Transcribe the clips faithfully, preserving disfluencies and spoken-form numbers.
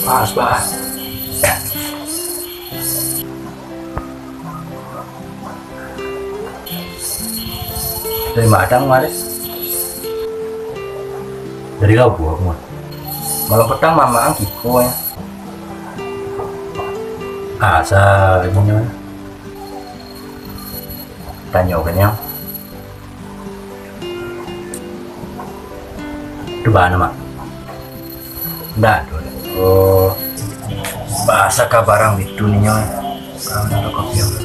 Pas, Bah. Dari Madang kemarin? Dari Labuah, Mak. Malam petang mamak ang kiko, ya. Asa, inyo. Tanyo ka nyo. Tu bana, Mak? Ndak ado. Oh, basa ka barang itu ninyo. Barang ado kopi apa?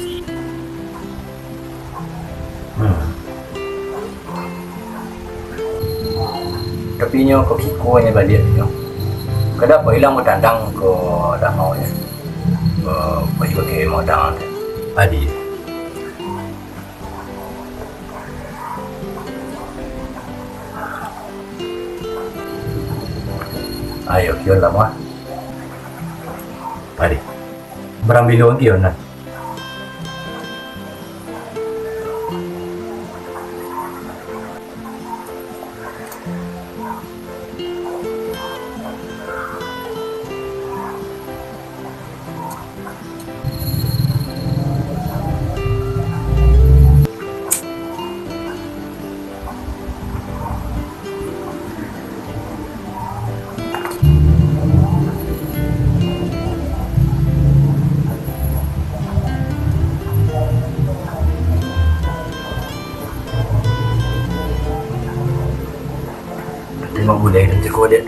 Hmm. Tapi inyo ko kiko nyo baliak inyo. Kada apo ilang batandang ko damau nyo. Eh, pai pakai modal. Adi. Ayo, kion lah, mah. Adi. Barambiluan kion, nah. Tengok bulai dan ceko dia.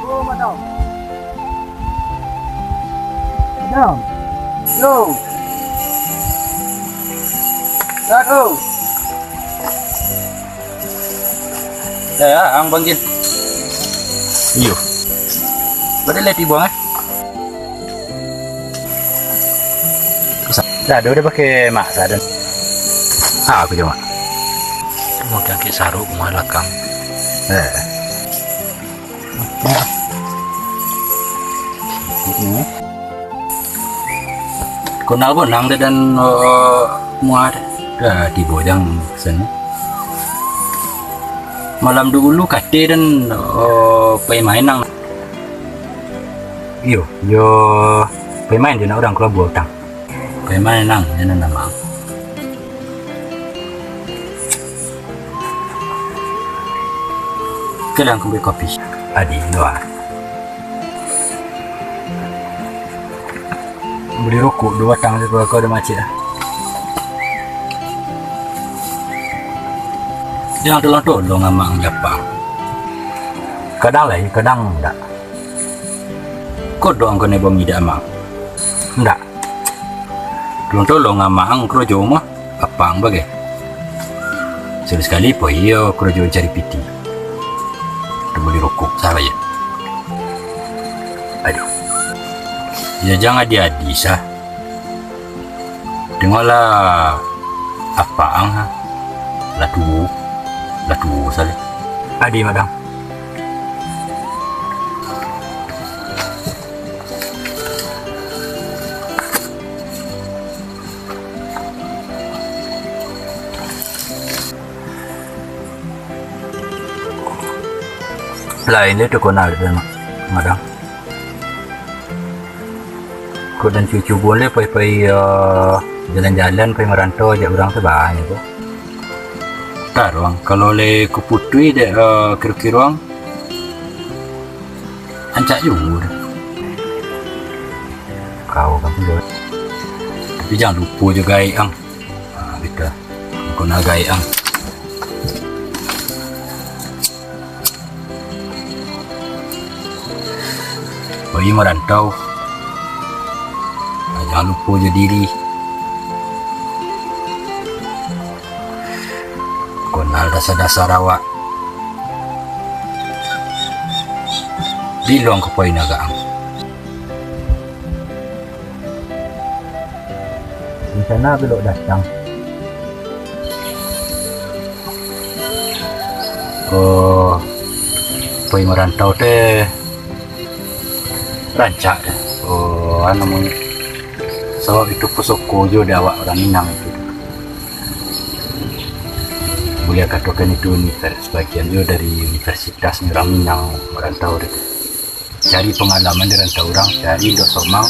Oh, madam. Madam. Yo. Sado. Eh, ah, ang panggil. Iyo. Pada lah tibo, eh? Sado dah pakai mak, sado. Ah, aku cuma. Mau cangkik saruk, mau lakang. Eh. Kenal ko nang dek dan, eh, muar. Dah tibo jang sen. Malam dulu kate dan, eh, pai main nang. Iyo, yo pai main di nak urang kelabu utang. Pai main nang, ya nan nama. Kadang kembali kopi. Adi, doa. Bali rokok dua batang tu, kalau kau ada macet lah. Jangan tolong-tolong amak ngajapang. Kadang lai, kadang ndak. Kodok angko ni bom idak, Mang? Ndak. Tolong-tolong amak ang karajo mah, apak ang bagai. Sakali-sakali po iyo karajo cari piti. Tu bali rokok, salah ya. Aduh. Ya, jangan adi-adi sah. Tengoklah apak ang, ha. Lah tuo. Lah tuo salah. Adi, madang. Lain lai tu konal tu, Mak. Madang. Ko den cubo-cubo lai pai-pai, eh, jalan-jalan, pai marantau, ajak urang tu banyak tu. Taruang, kalau lai kuputuih dek, eh, kiro-kiro ang, rancak juo tu. Kau kan pulo. Tapi jan lupo jo gaek ang. Ha, gitu. Ko nak gaek ang. Pai marantau, jan lupo jo diri. Konal dasar-dasar awak. Bilo ang ka pai nagak ang. Rencana bilo datang. Oh, pai marantau teh rancak deh. Oh, anu mun, sabab itu pusoko jo dek awak urang Minang itu. Buliah katokan itu univer-, bagian jo dari universitas urang Minang marantau tu. Cari pangalaman di rantau urang, cari Indok Somang,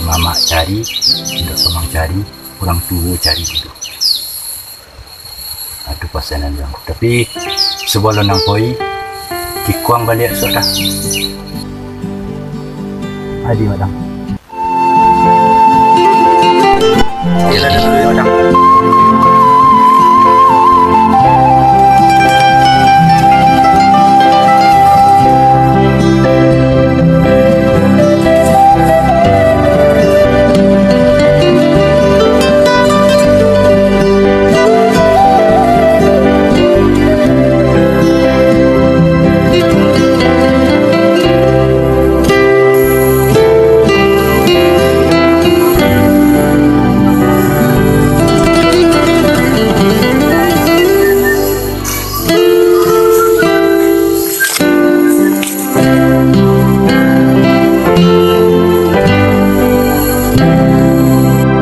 mamak cari, Indok Somang cari, urang tuo cari dulu. Itu pasanan urang. Tapi sabalun ang pai, kikuang baliak sudah. Adi, Madang. Iyolah, dulu, Madang.